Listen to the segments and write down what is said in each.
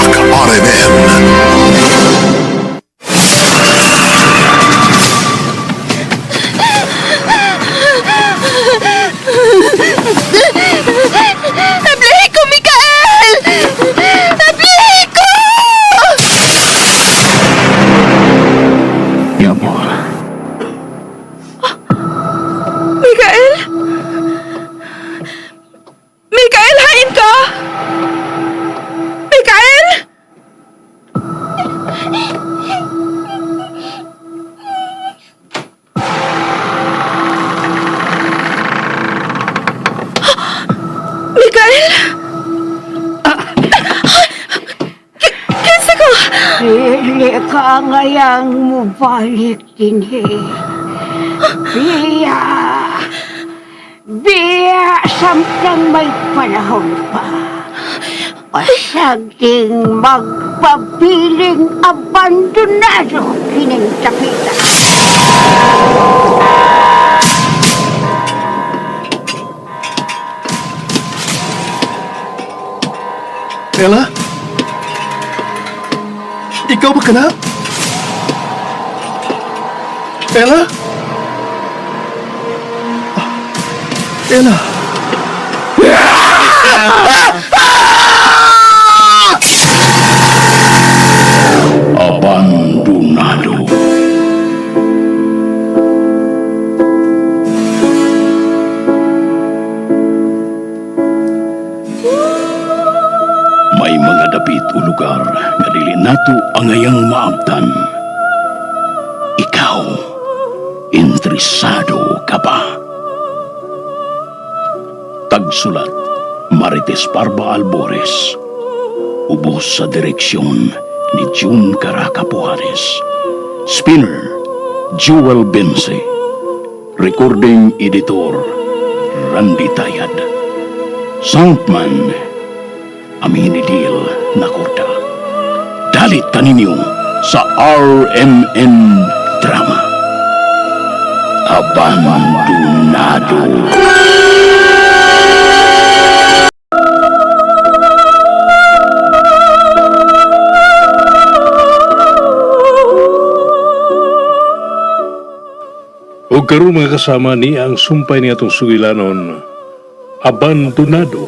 Rock RMN. Ablihi ko, Mikael! Ablihi ko! Mi amor. Mikael? Mikael, hain ka? Mikael? Mikael? Kinsa ko? Dili ka ngayang mubalik dinhi. Biya! Biya samtang may panahon pa. Pasagding magpabiling abandonado kining tapita. Ella? Ikaw ba ka na? Ella? Ah, Ella? Abandonado. May mga dapit o lugar nga dili nato angayang maabtan. Ikaw, interesado ka ba? Tagsulat, Marites Parba Albores. Ubos sa direksyon ni June Caracapuares. Spinner, Jewel Bense. Recording Editor, Randy Tayad. Soundman, Aminidil Nakorda. Dalit kaninyo sa RMN Drama. Abandonado. O karon mga kasama ni ang sumpay ni atong sugilanon, abandonado.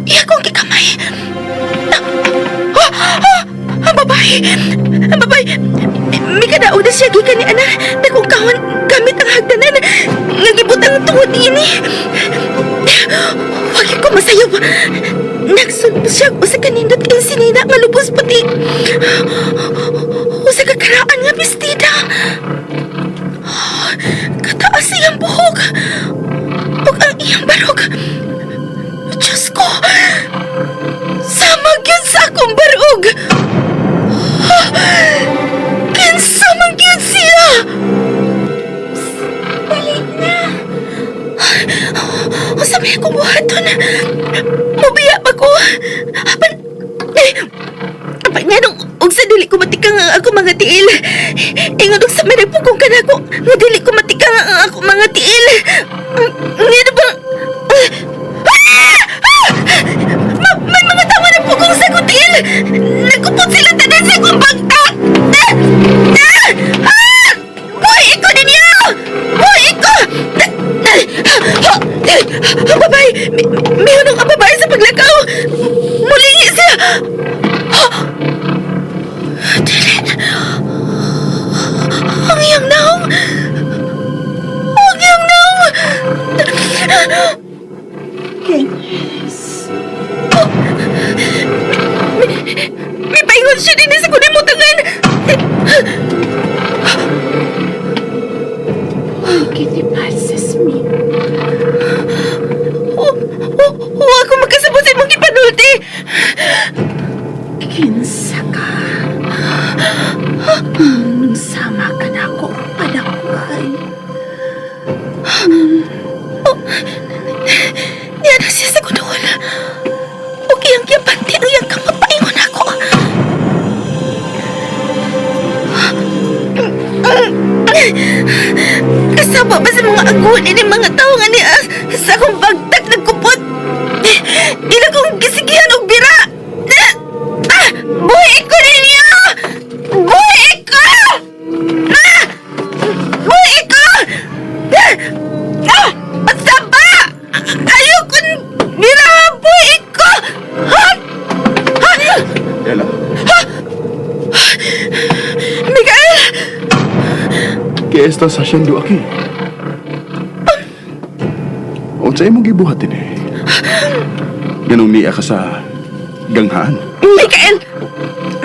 Iya kong gikamay. Ah, ah, ang babae! Ang babae! Mikadaog na siya gikan ni Ana. Dakong kawan gamit ang hagdanan. Nagibot ang tungod niini. Wag ko masayaw. Nagsunod siya usa ka nindot insinina nga lubos puti. Usa ka karaan nga bestida. Kataas iyang buhok. Ug ang iyang barog. Diyos ko! Samag yun sa akong barog! Kinsa man yun siya! Dali na! Unsa may akong buhaton? Mubiya pa ko! Apan... Eh, apan nga nung og sa dili ko matikang ang ako mga tiil. Ingon og sa may nagpugong ka na ako nga dili ko matikang ang ako mga tiil. Nga ba? Ah! Ah! May mga tao na pugong sa kutil! Nagkupot sila tanan sa akong bangka! Ah! Ah! Ah! Buhi ko ninyo! Buhi ko! Ang babae! May hunong ang babae sa paglakaw! Mulingi siya! Dili! Ang iyang naong! Ang iyang naong! Kines, May paingon siya din sa kunimutangan! ¿qué te pasa, mi? Wa ako makasabot sa imong gipanulti! Kinsa ka? Sama ka na ako, padakway. Niya na siya sa gudol. Okay ang iyang panty ang iyang kamot paingon ako. Kasama Pasaba pa sa mga aguan ini mga tao nga niya sa akong bagtak nagkupot. Ila kong gisigihan og bira. Ah! Buhi ko ninyo! Buhi ko! Ah! Buhi ko! Ah! Pasaba! Ayoko bira! Buhi ko! Ha? Ha? Ella, Mikael! ¿Qué estás haciendo aquí? Unsa imong gibuhat dinhi? Ganong niya ka sa ganghaan. Mikael!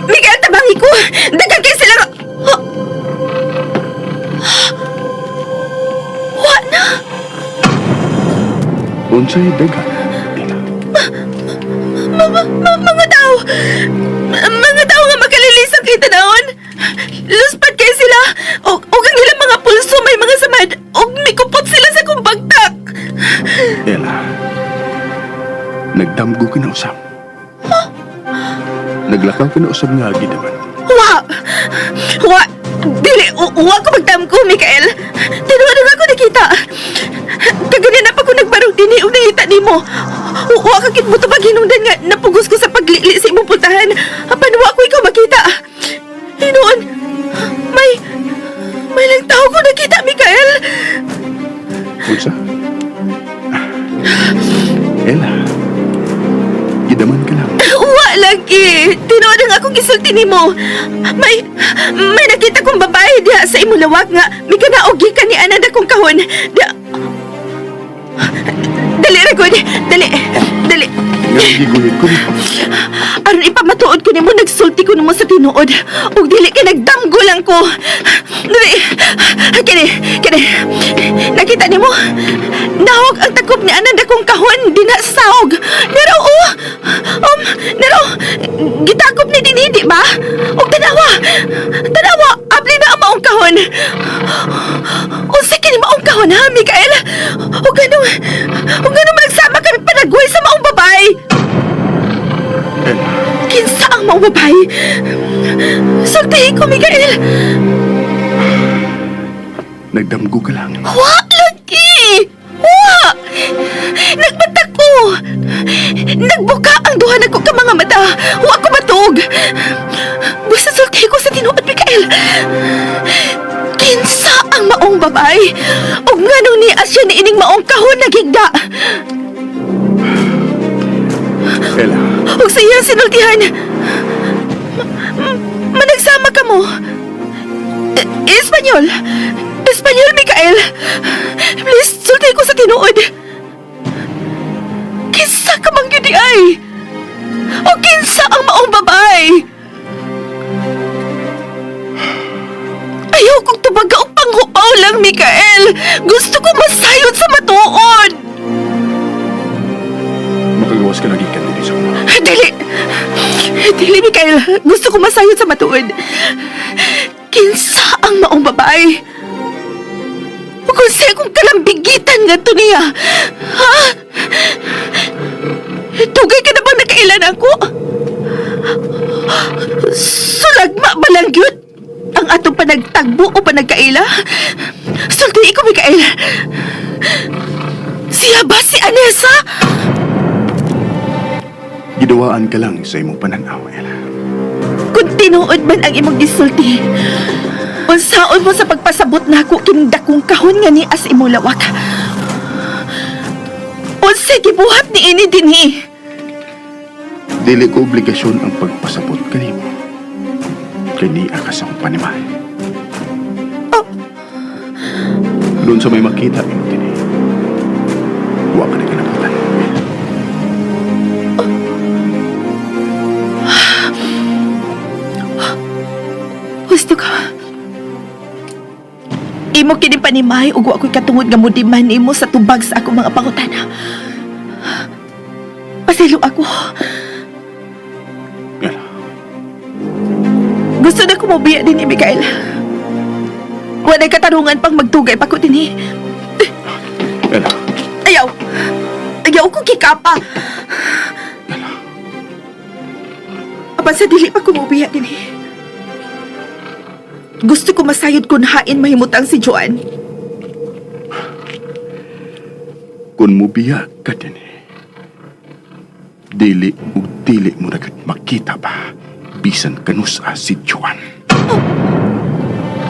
Mikael, tabangi ko! Daghan kayo sila! Ha? Wa na! Unsay daghan? Ella, Mga tao! Mga tao nga makalilisan kay tanawon! Luspad kayo sila! Og ang ilang mga pulso may mga samad! Og mikupot sila sa kumbagtak! Ella. Nagdamgo ka na usab. Naglakaw ka na usab nga gidaman. Wa! Wa! Dili! Wa ko magtamko, Mikael! Tinuod nga ako nakita! Kaganina pa ko nagbarog dinhi og nangita nimo. Wa ka gid mo tubag hinungdan nga napugos ko sa paglili sa imong pultahan. Apan wa ko ikaw makita. Hinuon, may lang tao ko nakita, Mikael. Unsa? Ella. Gidaman ka lang. Wa lagi. Tinuod ang akong gisulti nimo. May nakita kong babae diha sa imong lawak nga mikanaog gikan ni anad akong kahon. Diha. Dali ra gud. Dali. Dali. Nga giguhit ko nimo. Aron ipamatuod ko nimo nagsulti ko nimo sa tinuod. Ug dili kay nagdamgo lang ko. Dali. Kini, kini. Nakita nimo? Nahog ang takop ni anad akong kahon dinha sa saog. Nero oh. Nero gitakop ni dinhi di ba? Ug tanawa. Tanawa, abli na ang maong kahon. Unsa kini maong kahon ha, Mikael? Ug ganong magsama kami panagway sa maong babae. Ella, Kinsa ang maong babae? Sultihin ko, Mikael! nagdamgo ka lang. Wa lagi! Wa! Nagmata ko! Nagbuka ang duha nako ka mga mata. Wa ko matuog. Basta sultihin ko sa tinuod, Mikael. Kinsa ang maong babae? Ug nganong ni siya ni ining maong kahon naghigda? Ella, Ug sa iyang sinultihan. Managsama ka mo. Espanyol. Espanyol, Mikael. Please, sulti ko sa tinuod. Kinsa ka mang yun di ay? O kinsa ang maong babae? Ayaw kong tubaga og panghupaw lang, Mikael. Gusto ko masayod sa matuod. makagawas ka lagi kan dinhi sa una. Dili! Dili, Mikael. Gusto ko masayod sa matuod. Kinsa ang maong babae? Kung sa akong kalambigitan nga to niya. Ha? Dugay ka na bang nakailan ako? Sulagma ba lang yun? Ang atong panagtagbo o panagkaila? Sulti ko, Mikael. Siya ba si Anessa? Gidawaan ka lang sa imong pananaw, Ella. Kung tinuod man ang imong gisulti, unsaon mo sa pagpasabot nako kining dakong kahon nga ni as imong lawak. Unsay gibuhat ni ini dinhi? Dili ko obligasyon ang pagpasabot kanimo. Kay niya ka sa akong panimalay. Oh. Doon sa may makita imo dinhi. Wa ka na kinabutan. Gusto ka. Imo kini panimay ug wa ko'y katungod nga mudiman nimo sa tubag sa akong mga pangutana. Pasaylo ako. Ella, Gusto na ko mobiya din ni Mikael. Walay katarungan pang magtugay pa ko dinhi. Ella, Ayaw! Ayaw ko kikapa! Apan sa dili pa kumubiya din eh. Gusto ko masayod kung hain mahimutang si Joanne. Kung mubiya ka din eh, dili ug dili mo na gyud makita pa bisan kanusa si Juan.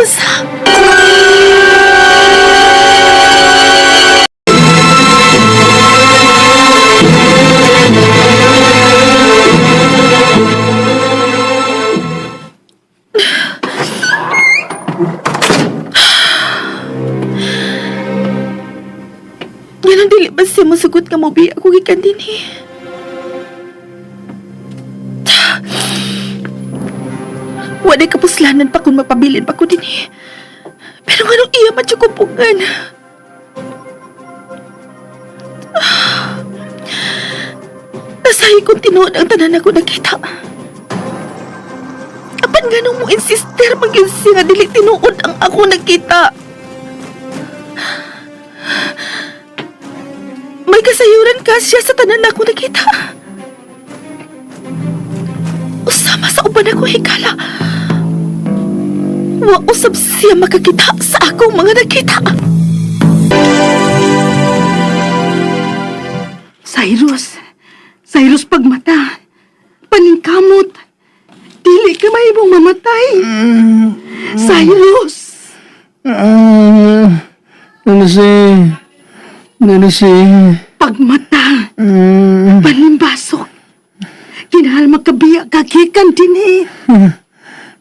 Usa? Ganun dili ba siya musugot nga mobiya ako gikan dinhi? Wala kapuslanan pa kung mapabilin pa ko dinhi. Pero nganong iya man siya kumpungan? Nasahi kong tinuod ang tanan ako nakita. Apan nganong mo insister magyud siya nga dili tinuod ang ako nakita. May kasayuran ka siya sa tanan ako nakita. Usama sa uban ako hikala. Wa usab siya makakita sa akong mga nakita. Cyrus! Cyrus, pagmata! Paningkamot! Dili ka mahimong mamatay! Cyrus! Ah, Nanasi. Nanasi. Pagmata! Panimbasok! Kinahal magkabiya ka gikan din eh.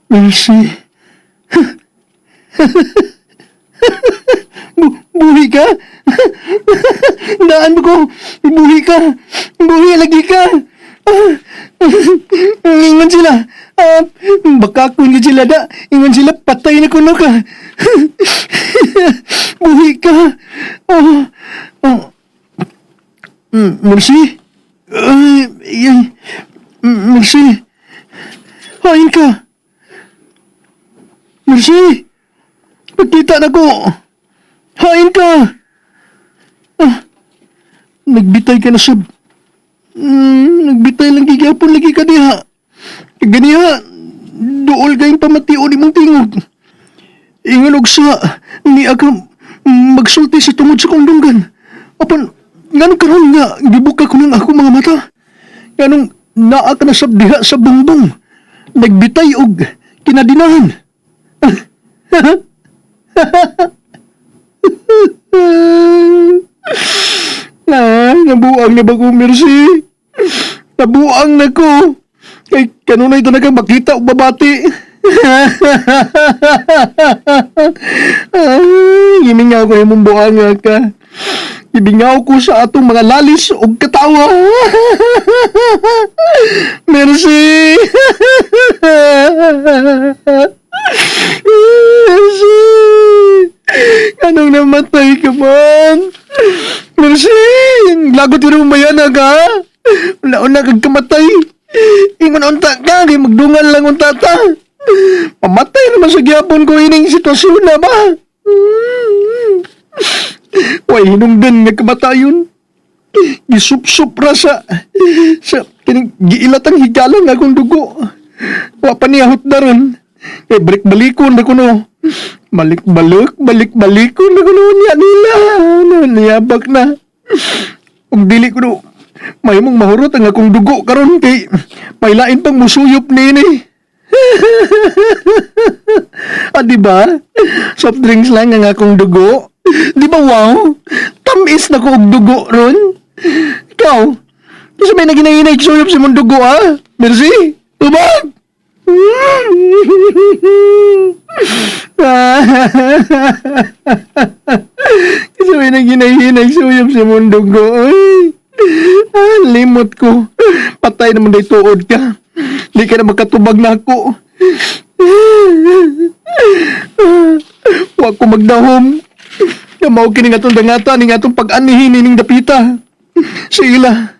Nanasi. Buhi ka? Daan mo ko. Buhi ka. Buhi lagi ka. Ingon sila. Ah, baka kun gyud sila da. Ingon sila patay na kuno ka. Buhi ka. Oh. Oh. Merci. Ay, ay. Merci. Hain ka. Merci. Pagkita na ko. Hain ka. Ah, nagbitay ka na sab. Nagbitay lang gigapon lagi ka diha. Ganiha, duol kayong pamation imong tingog. Ingon og sa ni ka magsulti sa tungod sa kong dunggan. Apan, nganong karon nga gibuka ko ng ako mga mata? Nganong naa ka na sab diha sa bungbong. Nagbitay og kinadinahan. Na, nabuang na ba ko, Mercy? Nabuang na ko. Kay kanunay talaga makita og babati. Ay, gimingaw ko imong buang nga ka. Gimingaw ko sa atong mga lalis og katawa. Mercy! Mercy! Anong namatay ka man? Mercy! Lagot yun mo mayanag ha? Wala kag kamatay. Ingon unta ka, kay magdungan lang unta ta. Pamatay naman sa gyapon ko ining sitwasyon na ba? Way hinungdan nga kamatayon. Gisupsup ra sa kining giilatang higala nga akong dugo. Wa pa niya daron. Kay balik-balikon na kuno. Balik-balik, balik-balikon na kuno niya nila. Niyabak na. Ug dili kuno mahimong mahurot ang akong dugo karon kay may lain pang musuyop niini. Ah, di ba? Soft drinks lang ang akong dugo. Di ba wow? Tamis na ko og dugo ron. Ikaw, kasi may naginahinay suyop sa mong dugo, ah. Merci. Tubag! Kasi may naginahinay suyop sa mong dugo. Ay. Ah, limot ko. Patay naman day tuod ka. Di ka na makatubag na ako. Wa ko magdahom. Nga mao kini nga atong dangata ning atong pag-anihin ining dapita. Si ila.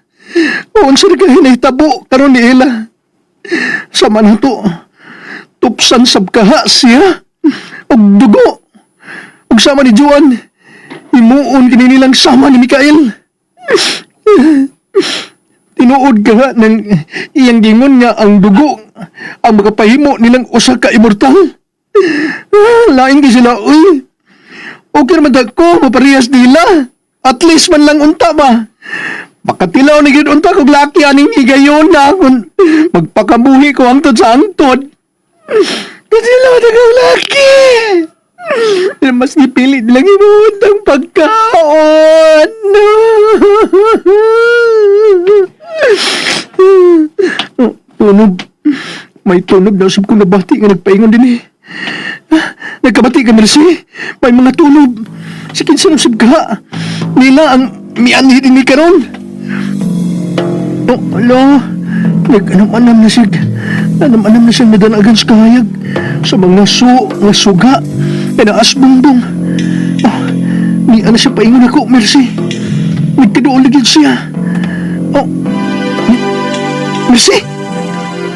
Unsa ra kay nahitabo karon ni ila. Sama na to. Tupsan sab kaha siya. Og dugo. Og sama ni Juan. Himuon kini nilang sama ni Mikael. Tinuod ka ng iyang gingon nga ang dugo ang makapahimo nilang usa ka immortal. Ah, lain kay sila, uy. Okay naman ko, maparehas nila. At least man lang unta ba? Makatilaw ni gid unta kog laki aning higayon na kung magpakabuhi ko hangtod sa hangtod. Katilaw na kong laki. Pero mas gipili nilang imuhod ang pagkaon. Oh, tunog. May tunog na usab kong nabati nga nagpaingon din eh. Nagkabati ka, Mercy. May mga tunog. Si kinsa usab ka. Nila ang mianhi din ni karon. Oh, ala. Nag-anam-anam na siya. Anam-anam na siya nadanagan sa kahayag. Sa mga su, nga suga. Kaya bumbong. Oh, ni ana siya paingon ako, Mercy. Nagkadool na gid siya. Oh, Mercy!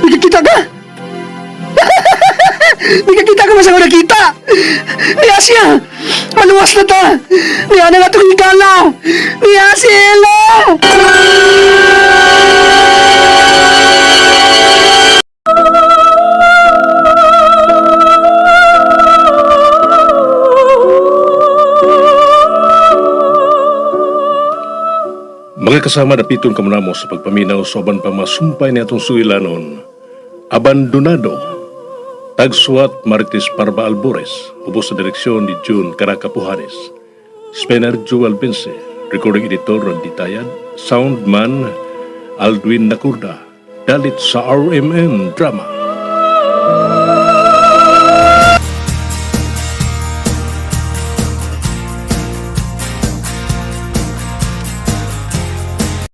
Nagkakita ka! Nagkakita ka ba sa nakita? Niya siya! Maluwas na ta! Niya na nga itong higala! Niya si Ella! Mga kasama, dapiton kamunamo sa pagpaminaw sa uban pa masumpay ni atong sugilanon, Abandonado. Tagsuat Marites Parba Albores, ubos sa direksyon ni June Caracapujanes. Spener Jewel Vince, recording editor Randy Tayad, soundman Aldwin Nakurda, dalit sa RMN Drama.